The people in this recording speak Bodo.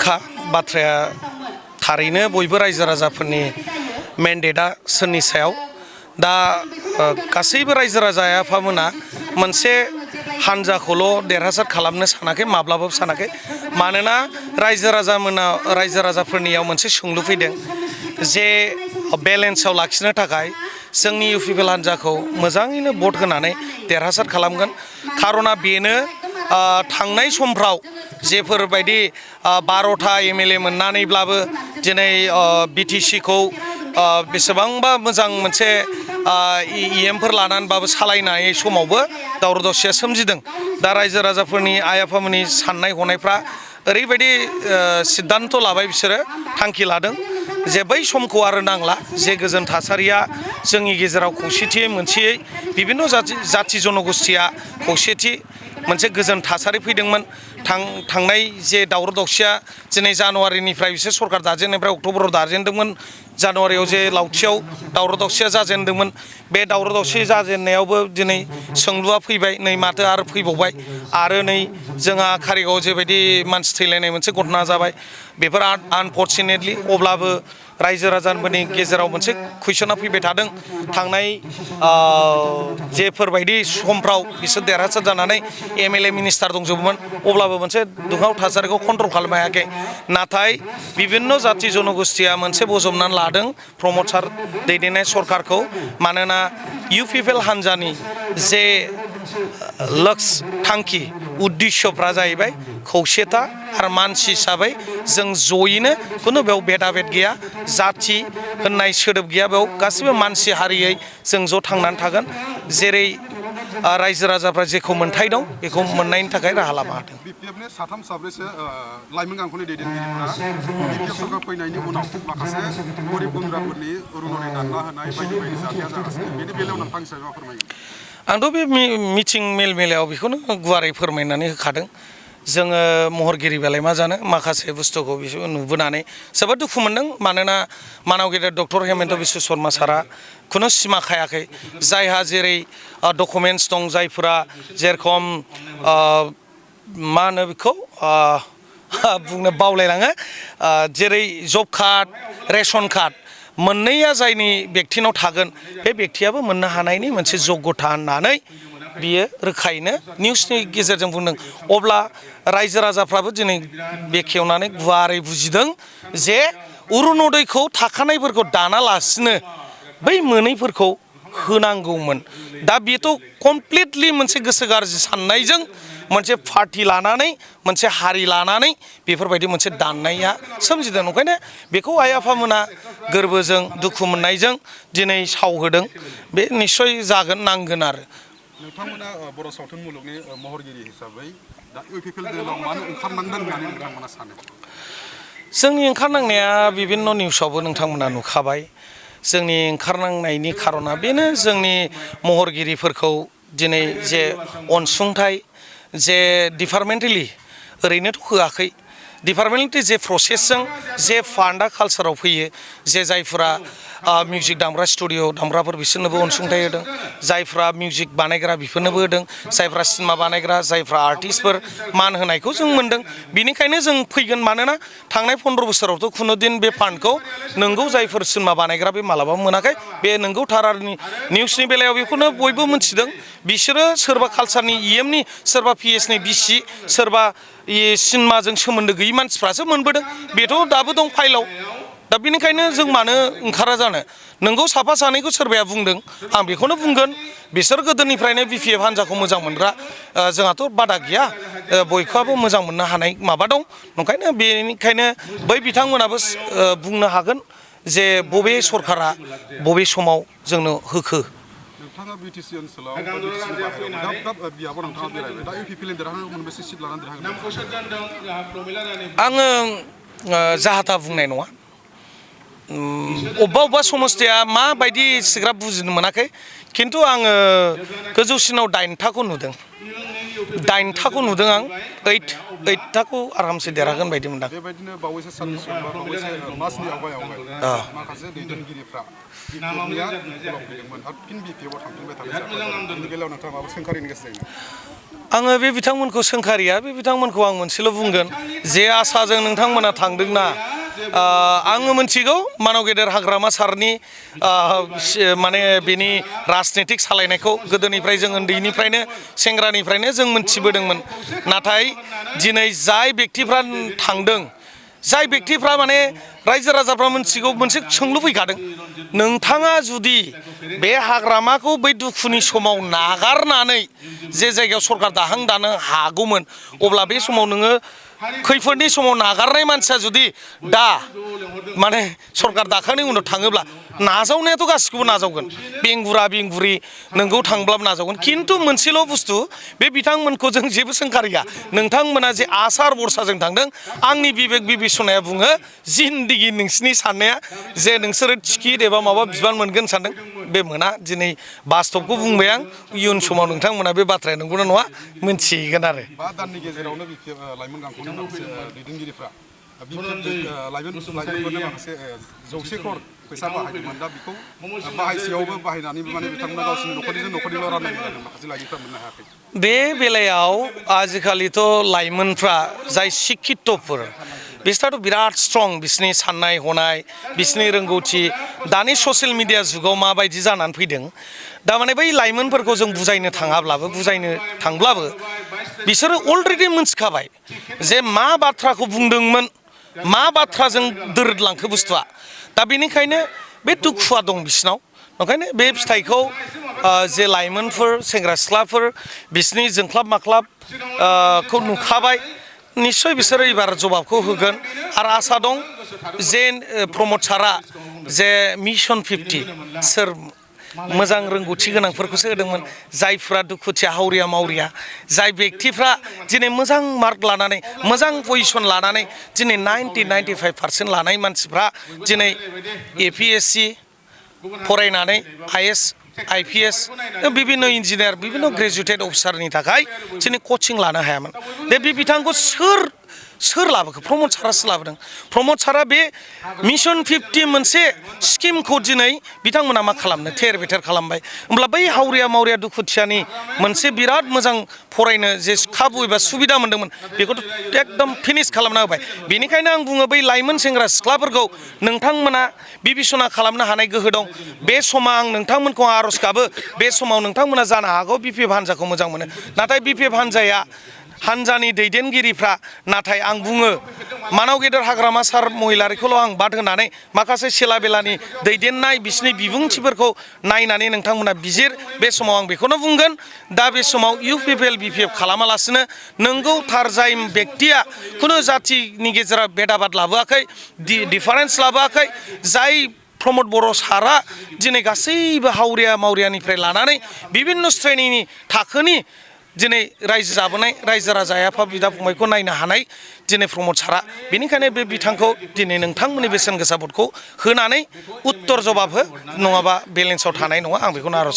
रोखा बाथ्राया थारैनो बयबो रायजो राजाफोरनि मेन्डेटआ सोरनि सायाव दा गासैबो रायजो राजा आफामोना मोनसे हानजाखौल' देरहासार खालामनो सानाखै माब्लाबाबो सानाखै मानोना रायजो राजाफोरनियाव मोनसे सोंलु फैदों जे बेलेन्सआव लाखिनो थाखाय जोंनि इउपिपिएल हानजाखौ मोजाङैनो भट होनानै देरहासार खालामगोन खारना बेनो थांनाय समफ्राव जेफोरबायदि 12टा एमएलए मोननानैब्लाबो दिनै बिटिसिखौ बेसेबांबा मोजां मोनसे इएमफोर लानानैबाबो सालायनाय समावबो दावराव दावसिया सोमजिदों दा रायजो राजाफोरनि आइ आफामोननि साननाय हनायफ्रा ओरैबायदि सिद्धान्त लाबाय बिसोरो थांखि लादों जे बै समखौ आरो नांला जे गोजोन थासारिया जोंनि गेजेराव खौसेथियै मोनसेयै बिभिन्न जाथि जनगोष्ठीया खौसेथि मोनसे गोजोन थासारि फैदोंमोन थांनाय जे दावराव दावसिया दिनै जानुवारिनिफ्राय बिसोर सरकार दाजेननायनिफ्राय अक्ट'बराव दाजेनदोंमोन जानुवारियाव जे लावथियाव दावराव दावसिया जाजेनदोंमोन बे दावराव दावसि जाजेननायावबो दिनै सोंलुआ फैबाय नै माथो आरो फैबावबाय आरो नै जोंहा कारिगावआव जेबायदि मानसि थैलायनाय मोनसे घटना जाबाय बेफोर आनफर्चुनेटलि अब्लाबो रायजो राजाफोरनि गेजेराव मोनसे कुइसना फैबाय थादों थांनाय जेफोरबायदि समफ्राव बिसोर देरहासार जानानै एमएलए मिनिस्टार दंजोबोमोन अब्लाबो मोनसे दुंहाव थासारिखौ कन्ट्रल खालामनो हायाखै नाथाय बिभिन्न जाथि जनगोष्ठीया मोनसे बजबनानै लादों प्रमद सार दैदेननाय सरकारखौ मानोना इउपिपिएल हानजानि जे लक्ष्य थांखि उद्देश्यफ्रा जाहैबाय खौसेथा आरो मानसि हिसाबै जों जयैनो खुनु बेयाव भेदाभेद गैया जाथि होननाय सोदोब गैया बेयाव गासिबो मानसि हारियै जों ज' थांनानै थागोन जेरै रायजो राजाफ्रा जेखौ मोन्थाय दं बेखौ मोननायनि थाखाय राहा लामा होदों बिपिएफनि साथाम साब्रैसो लाइमोन गांखौनि दैदेनगिरिफोरा बिपिएफ सरकार फैनायनि उनाव माखासे गरिब गुन्द्राफोरनि अरुनदय दानना होनाय बायदि बायदि जाथाया जागासिनो बेनि बेलायाव नोंथांनि सायाव मा फोरमायगोन आंथ' बे मिथिं मेल मेलायाव बेखौनो गुवारै फोरमायनानै होखादों जोङो महरगिरि बेलाय मा जानो माखासे बुस्थुखौ बिसोर नुबोनानै जोबोद दुखु मोनदों मानोना मानाव गेदेर डक्टर हेमन्त बिश्व शर्मा सारा खुनु सिमा खायाखै जायहा जेरै डकुमेन्टस दं जायफोरा जेरखम मा होनो बेखौ बुंनो बावलायलाङो जेरै जब कार्ड रेशन कार्ड मोननैया जायनि बेक्तिनाव थागोन बे बेक्तियाबो मोननो हानायनि मोनसे जग्यता होननानै बियो रोखायैनो निउसनि गेजेरजों बुंदों अब्ला रायजो राजाफ्राबो दिनै बेखेवनानै गुवारै बुजिदों जे अरुनदयखौ थाखानायफोरखौ दानालासिनो बै मोनैफोरखौ होनांगौमोन दा बेथ' कमप्लिटलि मोनसे गोसो गाज्रि साननायजों मोनसे पार्टि लानानै मोनसे हारि लानानै बेफोरबायदि मोनसे दाननाया सोमजिदों ओंखायनो बेखौ आइ आफामोना गोरबोजों दुखु मोननायजों दिनै सावहोदों बे निस्सय जागोन नांगोन आरो नोंथांमोना बर' सावथुन मुलुगनि महरगिरि हिसाबै दा इउपिपिएल दोलाव मानो ओंखारनांदों होननानै नोंथांमोना सानो जोंनि ओंखारनांनाया बिभिन्न निउसावबो नोंथांमोना नुखाबाय जोंनि ओंखारनांनायनि खारना बेनो जोंनि महरगिरिफोरखौ दिनै जे अनसुंथाइ जे डिपार्टमेन्टेलि ओरैनोथ' होआखै डिपार्टमेन्टेलि जे प्रसेसजों जे फान्डआ कालसाराव फैयो जे जायफोरा मिउजिक दामग्रा स्टुडिअ दामग्राफोर बिसोरनोबो अनसुंथाइ होदों जायफ्रा मिउजिक बानायग्रा बिफोरनोबो होदों जायफ्रा सिनेमा बानायग्रा जायफ्रा आर्टिस्टफोर मान होनायखौ जों मोन्दों बिनिखायनो जों फैगोन मानोना थांनाय 15 बोसोरावथ' खुनुदिन बे फान्डखौ नोंगौ जायफोर सिनेमा बानायग्रा बे मालाबाबो मोनाखै बे नोंगौ थारारनि निउसनि बेलायाव बेखौनो बयबो मिथिदों बिसोरो सोरबा कालसारनि इएमनि सोरबा पिएसनि बिसि सोरबा सिनेमाजों सोमोन्दो गैयि मानसिफ्रासो मोनबोदों बेथ' दाबो दं फाइलाव दा बेनिखायनो जों मानो ओंखारा जानो नोंगौ साफा सानैखौ सोरबाया बुंदों आं बेखौनो बुंगोन बिसोर गोदोनिफ्रायनो बिपिएफ हान्जाखौ मोजां मोनग्रा जोंहाथ' बादा गैया बयखौबो मोजां मोननो हानाय माबा दं ओंखायनो बेनिखायनो बै बिथांमोनाबो बुंनो हागोन जे बबे सरकारा बबे समाव जोंनो होखो नोंथाङा बिटिसि ओनसोलाव दाब दाब बियाबाव नोंथाङा बेरायबाय दा इउपिपिएल देरहानो मोनबेसे सिट लानानै देरहागोन आङो जाहाथा बुंनाय नङा अबेबा समस्थिया माबायदि सिग्राब बुजिनो मोनाखै खिन्थु आङो गोजौसिनाव 8थाखौ नुदों 9थाखौ नुदों आं 8थाखौ आरामसे देरहागोन बायदि मोनदां बेबायदिनो बावैसो साननि सिगां बा बावैसो मासनि आवगाय माखासे दैदेनगिरिफ्रा बिपिएफनिया गलाव फैदोंमोन आरो फिन बिपिएफआव थांफिनबाय थानाय जादों बेनि बेलायाव नोंथाङा माबा सोंखारिनो गोसो जायो आङो बे बिथांमोनखौ सोंखारिया बे बिथांमोनखौ आं मोनसेल' बुंगोन जे आसाजों नोंथांमोना थांदोंना आङो मोनथिगौ मानाव गेदेर हाग्रामा सारनि माने बेनि राजनितिक सालायनायखौ गोदोनिफ्राय जों उन्दैनिफ्रायनो सेंग्रानिफ्रायनो जों मोनथिबोदोंमोन नाथाय दिनै जाय बेक्तिफ्रा थांदों जाय बेक्तिफ्रा माने रायजो राजाफ्रा मोनथिगौ मोनसे सोंलु फैखादों नोंथाङा जुदि बे हाग्रामाखौ बै दुखुनि समाव नागारनानै जे जायगायाव सरकार दाहां दानो हागौमोन अब्ला बे समाव नोङो खैफोदनि समाव नागारनाय मानसिया जुदि दा माने सरकार दाखांनायनि उनाव थाङोब्ला नाजावनायाथ' गासिखौबो नाजावगोन बेंगुरि नोंगौ थांब्लाबो नाजावगोन खिन्थु मोनसेल' बुस्थु बे बिथांमोनखौ जों जेबो सोंखारिया नोंथांमोना जे आसार बरसाजों थांदों आंनि बिबेक बिबेसनाया बुङो जिन्दगि नोंसिनि साननाया जे नोंसोरो टिकिट एबा माबा बिबान मोनगोन सानदों बे मोना दिनै बास्तबखौ बुंबाय आं इयुन समाव नोंथांमोना बे बाथ्राया नंगौना नङा मोनथिगोन आरो 5 दाननि गेजेरावनो बिपिएफ लाइमोन गांखौनि माखासे दैदेनगिरिफ्रा लाइमोनफोरनो माखासे 100 क्रर फैसा बाहायदोंमोन दा बेखौ बाहायसेयावबो बाहायनानैबो माने बिथांमोना गावसिनि न'खरनिल' राननाय जादों माखासे लाइमोनफ्रा मोननो हायाखै बे बेलायाव आजिखालिथ' लाइमोनफ्रा जाय शिक्षितफोर बिसोरथ' बिराद स्ट्रं बिसोरनि साननाय हनाय बिसोरनि रोंगौथि दानि ससियेल मिडिया जुगाव माबायदि जानानै फैदों दा माने बै लाइमोनफोरखौ जों बुजायनो थांब्लाबो बिसोरो अलरेडि मोनथिखाबाय जे मा बाथ्राखौ बुंदोंमोन मा बाथ्राजों दोरोदलांखो बुस्थुआ दा बेनिखायनो बे दुखुआ दं बिसिनाव ओंखायनो बे फिथाइखौ जे लाइमोनफोर सेंग्रा सिख्लाफोर बिसोरनि जोंख्लाब माख्लाब खौ नुखाबाय निश्चय बिसोरो एबार जबाबखौ होगोन आरो आसा दं जे प्रमद सारा जे मिशन 50 सोर मोजां रोंगौथि गोनांफोरखौसो होदोंमोन जायफ्रा दुखुथिया हावरिया मावरिया जाय बेक्तिफ्रा दिनै मोजां मार्क लानानै मोजां पजिशन लानानै दिनै 90-95% लानाय मानसिफ्रा दिनै APSC फरायनानै IAS IPS बिभिन्न इन्जिनियार बिभिन्न ग्रेजुएटेड अफिसारनि थाखाय दिनै कचिं लानो हायामोन बे बिथांखौ सोर लाबोखो प्रमद सारासो लाबोदों प्रमद सारा बे मिशन 50 मोनसे स्किमखौ दिनै बिथांमोना मा खालामनो थेर बेथेर खालामबाय होमब्ला बै हावरिया मावरिया दुखुथियानि मोनसे बिराद मोजां फरायनो जे खाबु एबा सुबिदा मोन्दोंमोन बेखौथ' एकदम फिनिश खालामना होबाय बेनिखायनो आं बुङो बै लाइमोन सेंग्रा सिख्लाफोरखौ नोंथांमोना बिबिसना खालामनो हानाय गोहो दं बे समाव आं नोंथांमोनखौ आर'ज गाबो बे समाव नोंथांमोना जानो हागौ बिपिएफ हान्जाखौ मोजां मोनो नाथाय बिपिएफ हान्जानि दैदेनगिरिफ्रा नाथाय आं बुङो मानाव गेदेर हाग्रामा सार महिलारिखौल' आं बाद होनानै माखासे सेला बेलानि दैदेननाय बिसिनि बिबुंथिफोरखौ नायनानै नोंथांमोना बिजिर बे समाव आं बेखौनो बुंगोन दा बे समाव इउपिपिएल बिपिएफ खालामालासिनो नोंगौ थार जाय बेक्तिया खुनु जातिनि गेजेराव भेदाभाद लाबोआखै डिफारेन्स लाबोआखै जाय प्रमद बर' सारा दिनै गासैबो हावरिया मावरियानिफ्राय लानानै बिभिन्न श्रेणिनि थाखोनि दिनै रायजो जाबोनाय रायजो राजा आफा बिदा फंबायखौ नायनो हानाय दिनै प्रमद सारा बेनिखायनो बे बिथांखौ दिनै नोंथांमोननि बेसेन गोसा भटखौ होनानै उत्तर जबाब हो नङाबा बेलेन्सआव थानाय नङा आं बेखौनो आर'ज